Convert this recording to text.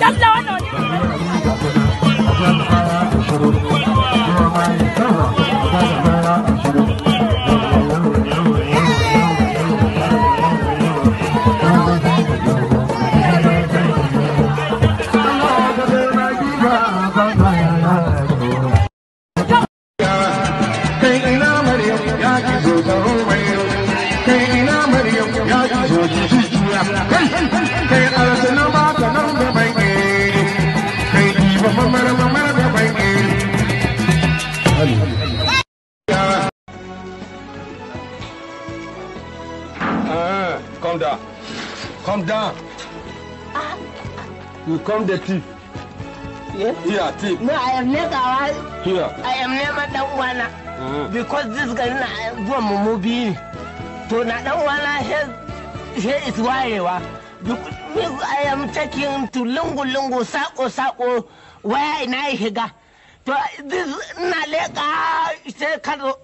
Allah, wannan wani. Kai ina Maryam, ya ki zo taho Maryam. Kai ina Maryam, ya ki zo ki jujjuya. Kai kai arsala ba ka nan da bai. Kai ba mamar mamar da bai. Ah, calm down. Calm down. You come the thief. Yes. Here, thief. No, I am never. Here. I am never dan uwana. Because this gari na zuwan mu mu biyu ne. To na dan uwana he is wayewa. Because I am taking to lungu lungu, sako sako, waya ina ya shiga. To this ina leƙa sai ka zo.